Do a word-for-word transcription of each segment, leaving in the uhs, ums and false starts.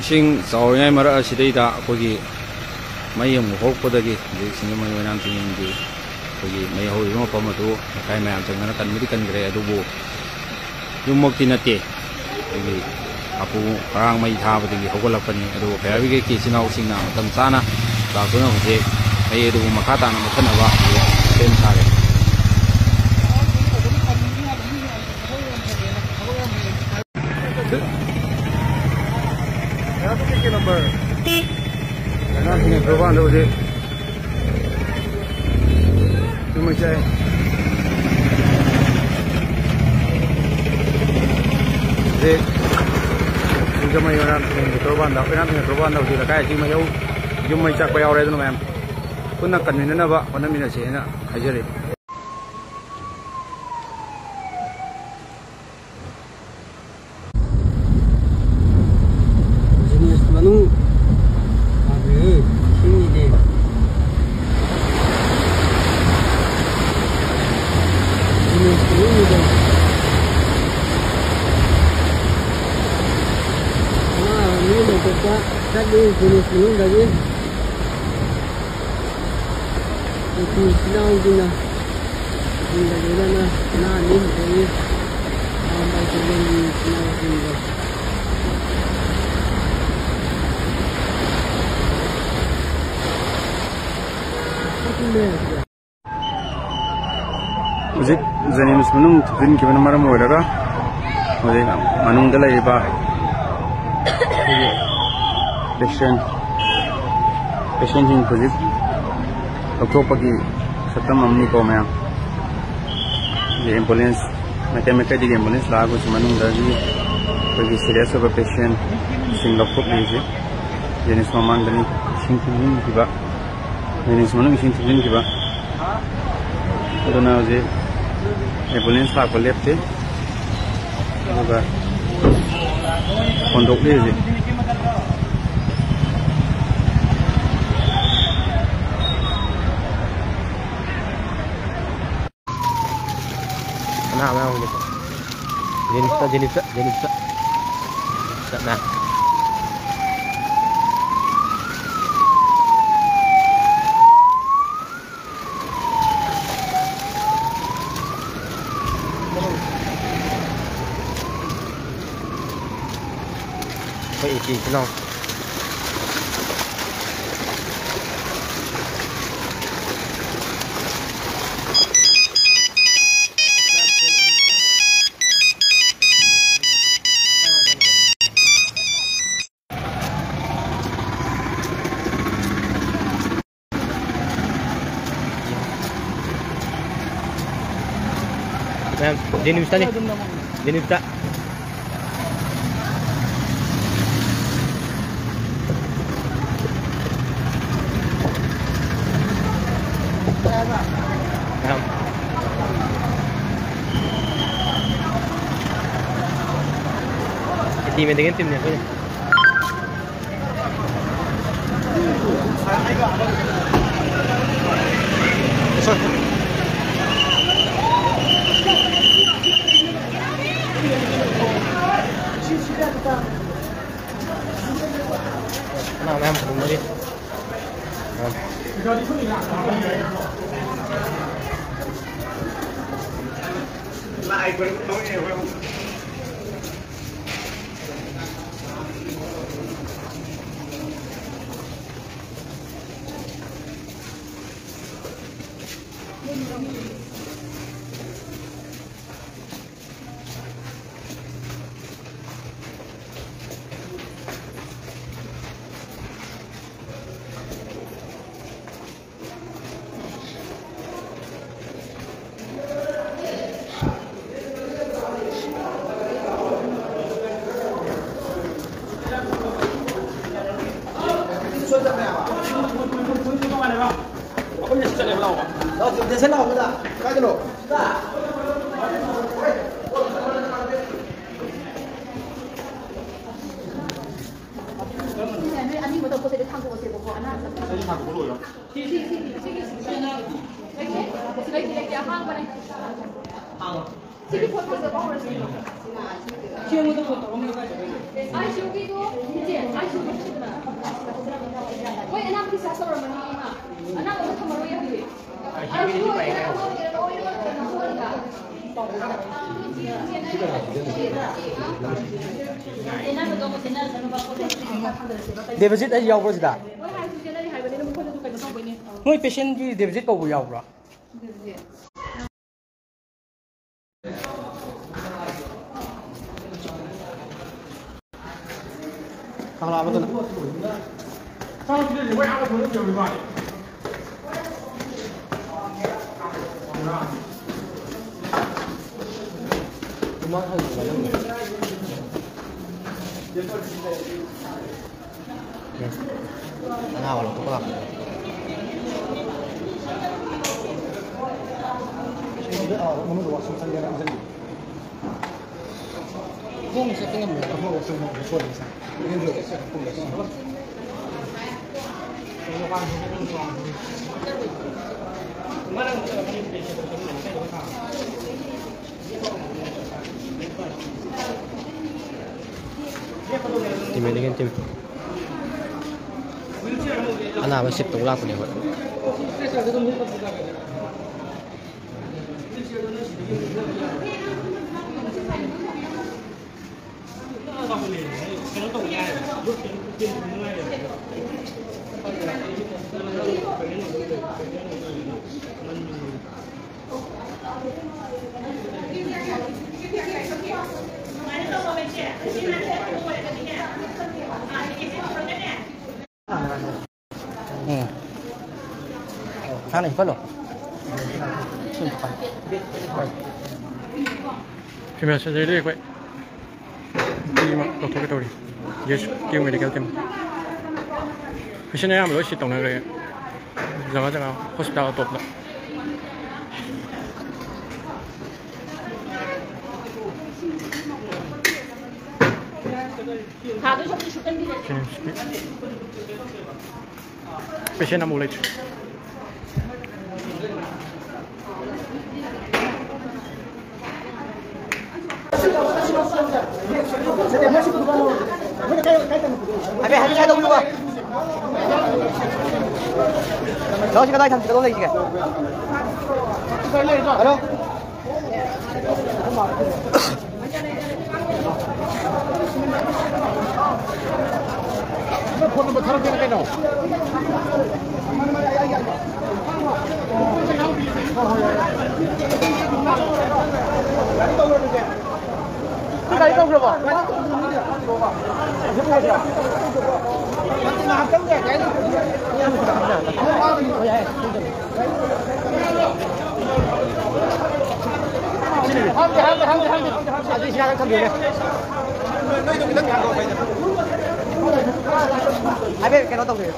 ꯏꯁꯤꯡ ꯆꯥꯎꯔꯤꯉꯩ ꯃꯔꯛ ꯑꯁꯤꯗꯩꯗ ꯑꯩꯈꯣꯏꯒꯤ ꯃꯩ ꯑꯃꯨꯛ ꯍꯧꯔꯛꯄꯗꯒꯤ ꯍꯧꯖꯤꯛ ꯁꯤꯡꯖꯃꯩ ꯑꯣꯏꯅꯥꯝ ꯊꯤꯡꯖꯤꯟꯒꯤ ꯑꯩꯈꯣꯏꯒꯤ ꯃꯩ ꯍꯧꯔꯤꯕ ꯃꯐꯝ ꯑꯗꯨ ꯂꯩꯀꯥꯏ ꯃꯌꯥꯝ ꯆꯪꯗꯅ ꯀꯟꯕꯗꯤ ꯀꯟꯈ꯭ꯔꯦ, ꯑꯗꯨꯕꯨ ꯌꯨꯝꯃꯛꯇꯤ ꯅꯠꯇꯦ꯫ ꯑꯩꯈꯣꯏꯒꯤ ꯍꯥꯄꯨ ꯈꯔꯥꯡ ꯃꯩ ꯊꯥꯕꯗꯒꯤ ꯍꯧꯒꯠꯂꯛꯄꯅꯤ꯫ ꯑꯗꯨꯕꯨ fire brigade ꯀꯤ ꯏꯆꯤꯟ ꯏꯅꯥꯎꯁꯤꯡꯅ ꯃꯇꯝ ꯆꯥꯅ ꯂꯥꯛꯇꯨꯅ ꯍꯧꯖꯤꯛ ꯃꯩ ꯑꯗꯨꯕꯨ ꯃꯈꯥ ꯇꯥꯅ ꯃꯨꯊꯠꯅꯕ ꯁꯦꯝ ꯁꯥꯔꯦ꯫ ꯑꯉꯥꯡꯁꯤꯡꯅ ꯇꯣꯔꯕꯥꯟꯗ ꯍꯧꯖꯤꯛ ꯌꯨꯝ ꯃꯩ ꯆꯥꯛꯑꯦ꯫ ꯍꯧꯖꯤꯛ ꯁꯤꯡꯖꯃꯩ ꯑꯣꯏꯅꯥꯝ ꯊꯤꯡꯒꯤ ꯇꯣꯔꯕꯥꯟꯗ, ꯑꯣꯏꯅꯥꯝ ꯊꯤꯡꯒꯤ ꯇꯣꯔꯕꯥꯟꯗ ꯍꯧꯖꯤꯛ ꯂꯩꯀꯥꯏ ꯑꯁꯤ ꯃꯩ ꯍꯧ-, ꯌꯨꯝ ꯃꯩ ꯆꯥꯛꯄ ꯌꯥꯎꯔꯦ꯫ ꯑꯗꯨꯅ ꯃꯌꯥꯝ ꯄꯨꯟꯅ ꯀꯟꯃꯤꯟꯅꯅꯕ ꯍꯣꯠꯅꯃꯤꯟꯅꯁꯤ ꯍꯥꯏꯅ ꯍꯥꯏꯖꯔꯤ꯫ ꯖꯤꯅꯤꯁ ꯃꯅꯨꯡ ꯌꯥꯗ꯭ꯔꯦꯍꯦ, ꯏꯁꯤꯡꯒꯤꯗꯤ꯫ ꯖꯤꯅꯤꯁ ꯃꯅꯨꯡꯒꯤꯗꯣ꯫ ꯑꯉꯥꯡ ꯑꯅꯤ ꯂꯧꯊꯣꯛꯄ ꯆꯠꯂꯤ ꯖꯤꯅꯤꯁ ꯃꯅꯨꯡꯗꯒꯤ꯫ ꯅꯨꯄꯤ ꯏꯆꯤꯜ ꯏꯅꯥꯎꯁꯤꯡꯅ ꯁꯤꯡꯒ ꯂꯣꯏꯅꯅ ꯁꯅꯥ ꯅꯤꯡꯗꯒꯤ ꯄꯥꯝꯕ ꯀꯨꯝꯍꯩꯒꯤ ꯏꯆꯤꯜ ꯏꯅꯥꯎꯁꯤꯡꯗꯣ꯫ ꯍꯧꯖꯤꯛ ꯖꯦꯅꯤꯝꯁ ꯃꯅꯨꯡ ꯊꯨꯞꯆꯤꯟꯈꯤꯕꯅ ꯃꯔꯝ ꯑꯣꯏꯔꯒ ꯍꯧꯖꯤꯛ ꯃꯅꯨꯡꯗ ꯂꯩꯔꯤꯕ ꯑꯩꯈꯣꯏꯒꯤ ꯄꯦꯁꯦꯟ, ꯄꯦꯁꯦꯟꯁꯤꯡ ꯍꯧꯖꯤꯛ ꯂꯧꯊꯣꯛꯄꯒꯤ ꯁꯛꯇꯝ ꯑꯃꯅꯤꯀꯣ ꯃꯌꯥꯝ꯫ ꯑꯗꯩ ꯑꯦꯝꯕꯨꯂꯦꯟꯁ, ꯃꯥꯏꯀꯩ ꯃꯥꯏꯀꯩꯗꯒꯤ ꯑꯦꯝꯕꯨꯂꯦꯟꯁ ꯂꯥꯛꯑꯒꯁꯨ ꯃꯅꯨꯡꯗꯒꯤ ꯑꯩꯈꯣꯏꯒꯤ ꯁꯤꯔꯤꯌꯁ ꯑꯣꯏꯕ ꯄꯦꯁꯦꯟꯁꯤꯡ ꯂꯧꯊꯣꯛꯂꯤ ꯍꯧꯖꯤꯛ꯫ ꯖꯦꯅꯤꯝꯁ ꯃꯃꯥꯡꯗꯅꯤ ꯏꯁꯤꯡ ꯊꯨꯝꯖꯤꯟꯈꯤꯕ, ꯖꯦꯅꯤꯝꯁ ꯃꯅꯨꯡ ꯏꯁꯤꯡ ꯊꯨꯝꯖꯤꯟꯈꯤꯕ꯫ ꯑꯗꯨꯅ ꯍꯧꯖꯤꯛ ꯑꯦꯝꯕꯨꯂꯦꯟꯁ ꯂꯥꯛꯄ ꯂꯦꯞꯇꯦ꯫ ꯑꯗꯨꯒ ꯍꯣꯟꯗꯣꯛꯂꯤ ꯍꯧꯖꯤꯛ꯫ ꯑꯅꯥꯕ ꯌꯥꯎꯕꯅꯤꯀꯣ꯫ ꯖꯦꯅꯤꯝꯁꯇ, ꯖꯦꯅꯤꯝꯁꯇ, ꯖꯦꯅꯤꯝꯁꯇ꯫ ꯖꯦꯅꯤꯝꯁꯇ ꯑꯅꯥ꯫ ꯑꯩꯈꯣꯏ ꯏꯆꯤꯜ ꯏꯅꯥꯎ꯫ ꯃꯌꯥꯝ ꯖꯦꯅꯤꯝꯁꯇꯅꯤ꯫ ꯖꯦꯅꯤꯝꯁꯇ꯫ ꯃꯌꯥꯝ꯫ ꯏꯇꯤ ꯃꯦꯗꯤꯀꯦꯜ ꯇꯤꯝꯅꯦ ꯑꯩꯈꯣꯏꯅ꯫ ꯀꯅꯥ ꯃꯌꯥꯝ ꯐꯝꯃꯔꯤ? ꯁꯤꯅꯦ, ꯅꯣꯏ ꯑꯅꯤꯃꯛꯇ ꯄꯣꯠ ꯆꯩꯗꯣ ꯊꯥꯡꯗꯣꯛꯑꯁꯦꯕꯀꯣ, ꯑꯅꯥꯕ ꯁꯤ ꯊꯥꯡꯗꯣꯛꯄ ꯂꯣꯏꯔꯣ? ꯁꯤ, ꯁꯤ, ꯁꯤ, ꯁꯤꯒꯤ, ꯁꯤꯒꯤ, ꯁꯤꯒꯤ, ꯂꯩꯇꯦ, ꯂꯩꯇꯦ, ꯑꯍꯥꯡꯕꯅꯦ꯫ ꯍꯥꯡꯉꯣ꯫ ꯁꯤꯒꯤ ꯄꯣꯠ ꯊꯥꯡꯗꯣꯛꯄ ꯍꯧꯔꯁꯤ꯫ ꯁꯤ ꯑꯩꯉꯣꯟꯗ ꯐꯣꯟ ꯇꯧꯔꯛꯑꯝꯃꯦ, ꯀꯥꯏ ꯆꯠꯈ꯭ꯔꯒꯦ? ꯑꯥꯏ ꯁꯤ ꯌꯨꯒꯤꯗꯣ, ꯏꯆꯦ, ꯑꯥꯏ ꯁꯤ ꯌꯨꯒꯤꯗꯣ꯫ ꯃꯣꯏ ꯑꯅꯥꯕ discharge ꯇꯧꯔꯝꯃꯅꯤ, ꯏꯃꯥ꯫ ꯑꯅꯥꯕ ꯑꯃ ꯊꯝꯃꯔꯣꯏ ꯍꯧꯖꯤꯛ꯫ ꯑꯥꯏ ꯁꯤ ꯌꯨꯒꯤꯗꯤ ꯄꯥꯏ ꯍꯥꯏꯔꯣ꯫ ꯗꯦꯕꯖꯤꯠ ꯑꯩ ꯌꯥꯎꯕ꯭ꯔꯣ ꯁꯤꯗ? ꯃꯣꯏ ꯄꯦꯁꯦꯟꯒꯤ ꯗꯦꯕꯖꯤꯠ ꯀꯧꯕ ꯌꯥꯎꯕ꯭ꯔꯣ? ꯈꯪꯂꯛꯑꯕ ꯑꯗꯨꯅ? ꯑꯅꯥꯕ ꯂꯧꯊꯣꯛꯄ ꯂꯥꯛꯄꯅꯦ꯫ ꯃꯅꯨꯡꯗ ꯋꯥꯁꯔꯨꯝ ꯆꯪꯒꯦꯔꯥ ꯍꯥꯏꯖꯟꯕꯤꯌꯨ꯫ ꯈꯣꯡꯅ ꯆꯠꯄ ꯉꯝꯕ꯭ꯔꯥ? ꯈꯣꯡꯅ ꯆꯠꯄ ꯉꯝꯕ꯭ꯔꯥ? ꯁꯣꯜꯂꯤ ꯃꯁꯥ꯫ ꯇꯤꯝ ꯑꯦꯂꯤꯒꯦꯟ ꯇꯤꯝ꯫ ꯑꯅꯥꯕ ꯁꯤꯞ ꯇꯧ ꯂꯥꯛꯄꯅꯦ ꯑꯩꯈꯣꯏ꯫ ꯎꯝ꯫ ꯍꯥꯟꯅ ꯍꯤꯞꯍꯜꯂꯣ꯫ ꯐꯤꯃꯦꯜ ꯁꯔꯖꯔꯤꯗ ꯑꯩꯈꯣꯏ ꯅꯨꯄꯤ ꯑꯃ ꯂꯧꯊꯣꯛꯀꯦ ꯇꯧꯔꯤ꯫ Yes, team medical team. Patient ꯑꯌꯥꯝꯕ ꯂꯣꯏ ꯁꯤꯠ ꯇꯧꯅꯈ꯭ꯔꯦ꯫ ꯖꯒꯥ ꯖꯒꯥ ꯍꯣꯁꯄꯤꯇꯥꯜ ꯑꯇꯣꯞꯄꯗ꯫ ꯖꯦꯅꯤꯝꯁꯀꯤ ꯄꯦꯁꯦꯟ ꯑꯃꯐꯥꯎ ꯂꯩꯇ꯭ꯔꯤ꯫ ꯍꯥꯏꯐꯦꯠ, ꯍꯥꯏꯐꯦꯠ ꯁꯥꯏꯠ ꯇꯧꯕꯤꯌꯨꯕ꯫ ꯂꯥꯛꯑꯣꯁꯤ, ꯀꯗꯥꯏ ꯊꯝꯁꯤꯒꯦ? ꯑꯗꯣꯝ ꯂꯩꯁꯤꯒꯦ? ꯍꯜꯂꯣ꯫ ꯐꯣꯟ ꯅꯝꯕꯔ ꯊꯥꯔꯛꯀꯦꯅ ꯀꯩꯅꯣ? ꯅꯪ ꯒꯥꯔꯤ ꯇꯧꯈ꯭ꯔꯕꯣ? ꯍꯥꯡꯗꯦ, ꯍꯥꯡꯗꯦ, ꯍꯥꯡꯗꯦ, ꯍꯥꯡꯗꯦ꯫ ꯑꯗꯨ ꯁꯤ ꯅꯥꯀꯟ ꯊꯝꯕꯤꯌꯨꯅꯦ꯫ ꯍꯥꯏꯐꯦꯠ ꯀꯩꯅꯣ ꯇꯧꯕꯤꯌꯨ꯫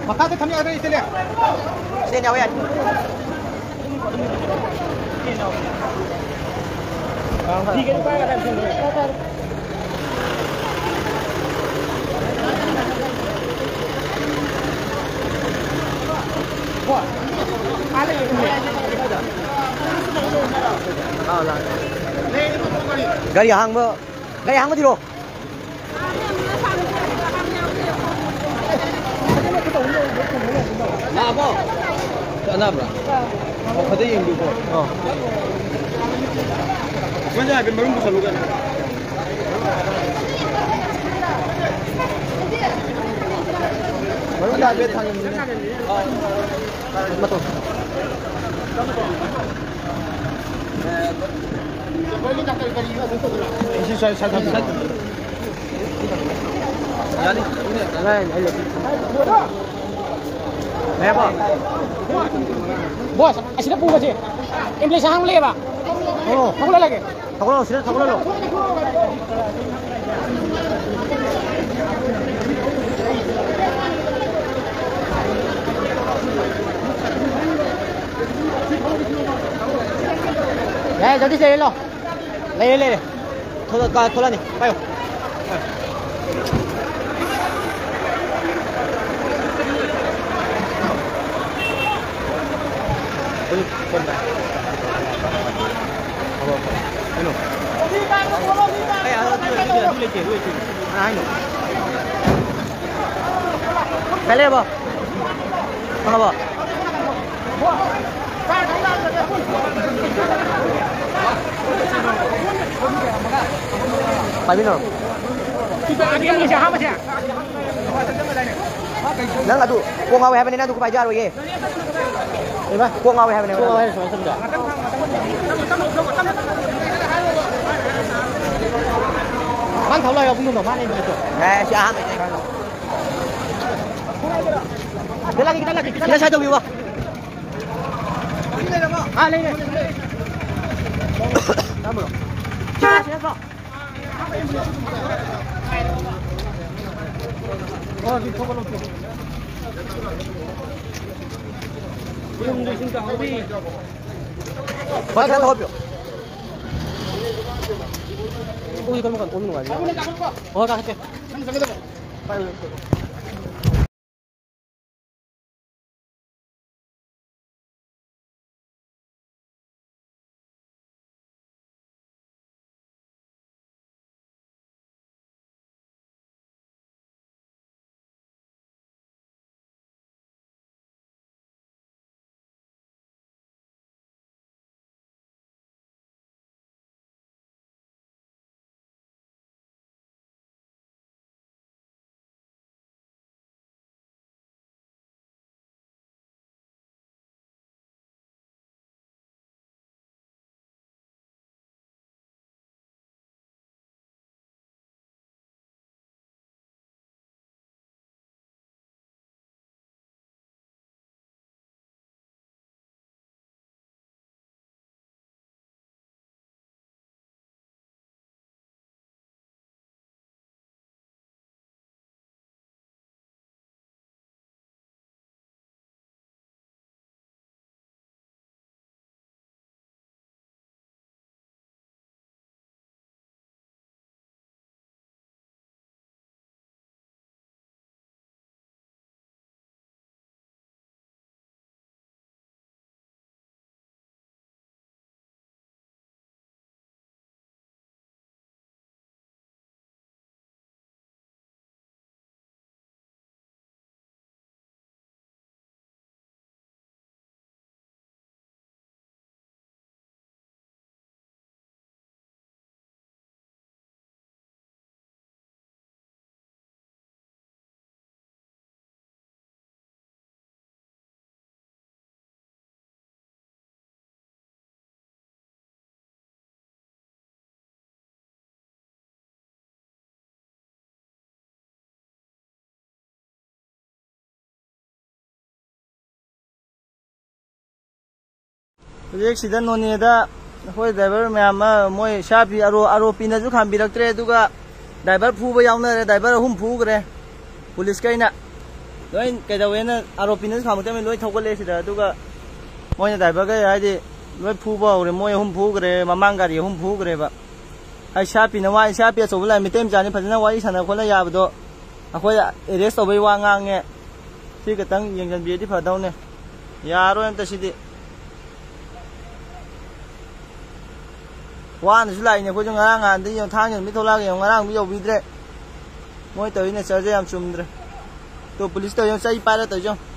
ꯃꯈꯥꯗ ꯊꯝ ꯌꯥꯗ꯭ꯔꯥ, ꯏꯆꯦꯅꯦ? ꯏꯆꯦꯅꯦ, ꯌꯥꯎ ꯌꯥꯅꯤ꯫ ꯒꯥꯔꯤ ꯑꯍꯥꯡꯕ, ꯒꯥꯔꯤ ꯑꯍꯥꯡꯕ ꯊꯤꯔꯣ꯫ ꯂꯥꯛꯑꯕꯣ? ꯑꯅꯥꯕ꯭ꯔꯥ? ꯑꯣ, ꯈꯇ ꯌꯦꯡꯕꯤꯌꯨꯀꯣ꯫ ꯑꯣ꯫ ꯃꯣꯏꯁꯦ ꯍꯥꯏꯐꯦꯠ ꯃꯔꯨꯝ ꯄꯨꯁꯜꯂꯨ ꯀꯩꯅꯣ꯫ ꯃꯔꯨꯝꯗ ꯍꯥꯏꯐꯦꯠ ꯊꯥꯡꯖꯟꯕꯤꯌꯨꯅꯦ꯫ ꯑꯥ꯫ ꯃꯇꯣꯟ꯫ ꯁꯤ ꯁ꯭ꯋꯥꯏ ꯁꯥꯏꯠ ꯊꯝꯕꯤꯔꯣ꯫ ꯌꯥꯅꯤ꯫ ꯌꯥꯏ, ꯑꯩ ꯂꯩ꯫ ꯌꯥꯏꯀꯣ? ꯕꯣꯁ, ꯑꯁꯤꯗ ꯄꯨꯒꯁꯦ꯫ ꯑꯦꯝꯕꯨꯂꯦꯟꯁ ꯑꯍꯥꯡꯕ ꯂꯩꯌꯦꯕ꯫ ꯑꯣ꯫ ꯊꯧꯒꯠꯂꯛꯑꯒꯦ꯫ ꯊꯧꯒꯠꯂꯣ, ꯁꯤꯗ ꯊꯧꯒꯠꯂꯣ꯫ ꯌꯥꯏ, ꯖꯒꯗꯤꯁ ꯂꯩꯔꯦ, ꯂꯥꯎ꯫ ꯂꯩꯔꯦ, ꯂꯩꯔꯦ꯫ ꯊꯣꯛꯂꯛ-, ꯀꯥ-, ꯊꯣꯛꯂꯛꯑꯅꯤ꯫ ꯄꯥꯏꯌꯣ꯫ ꯀꯩꯅꯣ? ꯀꯩ ꯍꯥꯏꯅꯣ? ꯀꯥꯏ ꯂꯩꯔꯕꯣ? ꯐꯪꯉꯕꯣ? ꯄꯥꯏꯃꯤꯟꯅꯔꯣ꯫ ꯅꯪ ꯑꯗꯨ ꯀꯣꯛ ꯉꯥꯎꯋꯦ ꯍꯥꯏꯕꯅꯤ, ꯅꯪ ꯑꯗꯨ ꯄꯥꯏꯖ ꯌꯥꯔꯣꯏꯌꯦ꯫ ꯀꯩꯕ? ꯀꯣꯛ ꯉꯥꯎꯋꯦ ꯍꯥꯏꯕꯅꯦꯕ꯫ ꯀꯣꯛ ꯉꯥꯎꯋꯦ ꯍꯥꯏꯔꯣ, ꯁꯨꯃꯥꯏꯅ ꯇꯧꯁꯤꯔꯥ? ꯃꯥꯅ ꯊꯧ ꯂꯥꯛꯑꯦ, ꯄꯨꯡ ꯇꯧꯗꯧ ꯃꯥꯅ ꯑꯩ ꯃꯤꯠꯇꯣ꯫ ꯑꯦ, ꯁꯤ ꯑꯍꯥꯟꯕꯅꯦ꯫ ꯈꯤꯇꯪ ꯂꯥꯛꯀꯦ, ꯈꯤꯇꯪ ꯂꯥꯛꯀꯦ, ꯈꯤꯇꯪ ꯁꯤꯗ ꯁꯥꯏ ꯇꯧꯕꯤꯌꯨ꯫ ꯑꯥ, ꯂꯩ, ꯂꯩ꯫ ꯇꯥꯕ꯭ꯔꯣ? ꯁꯤ ꯂꯥꯛꯁꯤ ꯅꯠꯇ꯭ꯔꯣ? ꯑꯣ, ꯁꯤ ꯊꯣꯛꯄ ꯂꯧꯊꯣꯛ꯫ ꯌꯨꯝꯗ ꯏꯁꯤꯡ ꯇꯥꯍꯧꯔꯤ꯫ ꯍꯣꯏ, ꯈꯔ ꯊꯧꯒꯠꯄꯤꯌꯣ꯫ ꯎꯏ, ꯀꯔꯝ ꯀꯥꯟ ꯀꯣꯝ ꯅꯨꯡꯉꯥꯏꯅꯤ? ꯍꯣꯏ, ꯀꯥꯈꯠꯀꯦ꯫ ꯍꯧꯖꯤꯛ ꯁꯤꯗ ꯅꯣꯅꯦꯗ ꯑꯩꯈꯣꯏ ꯗ꯭ꯔꯥꯏꯚꯔ ꯃꯌꯥꯝ ꯑꯃ ꯃꯣꯏ ꯁꯥꯔ ꯄꯤ ꯑꯥꯔ ꯑꯣ, ꯑꯥꯔ ꯑꯣ ꯄꯤꯅꯁꯨ ꯈꯥꯝꯕꯤꯔꯛꯇ꯭ꯔꯦ꯫ ꯑꯗꯨꯒ ꯗ꯭ꯔꯥꯏꯚꯔ ꯐꯨꯕ ꯌꯥꯎꯅꯔꯦ, ꯗ꯭ꯔꯥꯏꯚꯔ ꯑꯍꯨꯝ ꯐꯨꯈ꯭ꯔꯦ ꯄꯨꯂꯤꯁꯀꯩꯅ꯫ ꯂꯣꯏ ꯀꯩꯗꯧꯋꯦꯅ ꯑꯥꯔ ꯑꯣ ꯄꯤꯅꯁꯨ ꯈꯥꯝꯃꯛꯇꯕꯅꯤ, ꯂꯣꯏ ꯊꯧꯒꯠꯂꯛꯑꯦ ꯁꯤꯗ꯫ ꯑꯗꯨꯒ ꯃꯣꯏꯅ ꯗ꯭ꯔꯥꯏꯚꯔꯒꯩ ꯍꯥꯏꯗꯤ ꯂꯣꯏ ꯐꯨꯕ ꯍꯧꯔꯦ, ꯃꯣꯏ ꯑꯍꯨꯝ ꯐꯨꯈ꯭ꯔꯦ, ꯃꯃꯥꯡ ꯒꯥꯔꯤ ꯑꯍꯨꯝ ꯐꯨꯈ꯭ꯔꯦꯕ꯫ ꯑꯩ ꯁꯥꯔ ꯄꯤꯅ ꯋꯥ, ꯁꯥꯔ ꯄꯤ ꯑꯆꯧꯕ ꯂꯥꯛꯑꯦ, ꯃꯩꯇꯩ ꯃꯆꯥꯅꯤ, ꯐꯖꯅ ꯋꯥꯔꯤ ꯁꯥꯟꯅ ꯈꯣꯠꯅ ꯌꯥꯕꯗꯣ ꯑꯩꯈꯣꯏ ꯑꯦꯔꯦꯁ ꯇꯧꯕꯩ ꯋꯥ ꯉꯥꯡꯉꯦ꯫ ꯁꯤ ꯈꯤꯇꯪ ꯌꯦꯡꯁꯤꯟꯕꯤꯔꯗꯤ ꯐꯗꯧꯅꯦ꯫ ꯌꯥꯔꯣꯏ ꯑꯝꯇ ꯁꯤꯗꯤ꯫ ꯋꯥꯅꯁꯨ ꯂꯥꯛꯏꯅꯦ ꯑꯩꯈꯣꯏꯁꯨ, ꯉꯔꯥꯡ ꯅꯍꯥꯟꯗꯒꯤ ꯌꯦꯡꯉꯣ, ꯊꯥꯡꯒ ꯅꯨꯃꯤꯠ ꯊꯣꯛꯂꯛꯑꯒ ꯌꯦꯡꯉꯣ, ꯉꯔꯥꯡꯁꯨ ꯌꯧꯕꯤꯗ꯭ꯔꯦ꯫ ꯃꯣꯏ ꯇꯧꯔꯤ ꯅꯦꯆꯔꯁꯦ ꯌꯥꯝ ꯆꯨꯝꯗ꯭ꯔꯦ꯫ ꯇꯣ ꯄꯨꯂꯤꯁ ꯇꯧꯔꯤ ꯌꯦꯡꯉꯣ, ꯆꯩ ꯄꯥꯏꯔ ꯇꯧꯔꯤꯁꯦ ꯌꯦꯡꯉꯣ꯫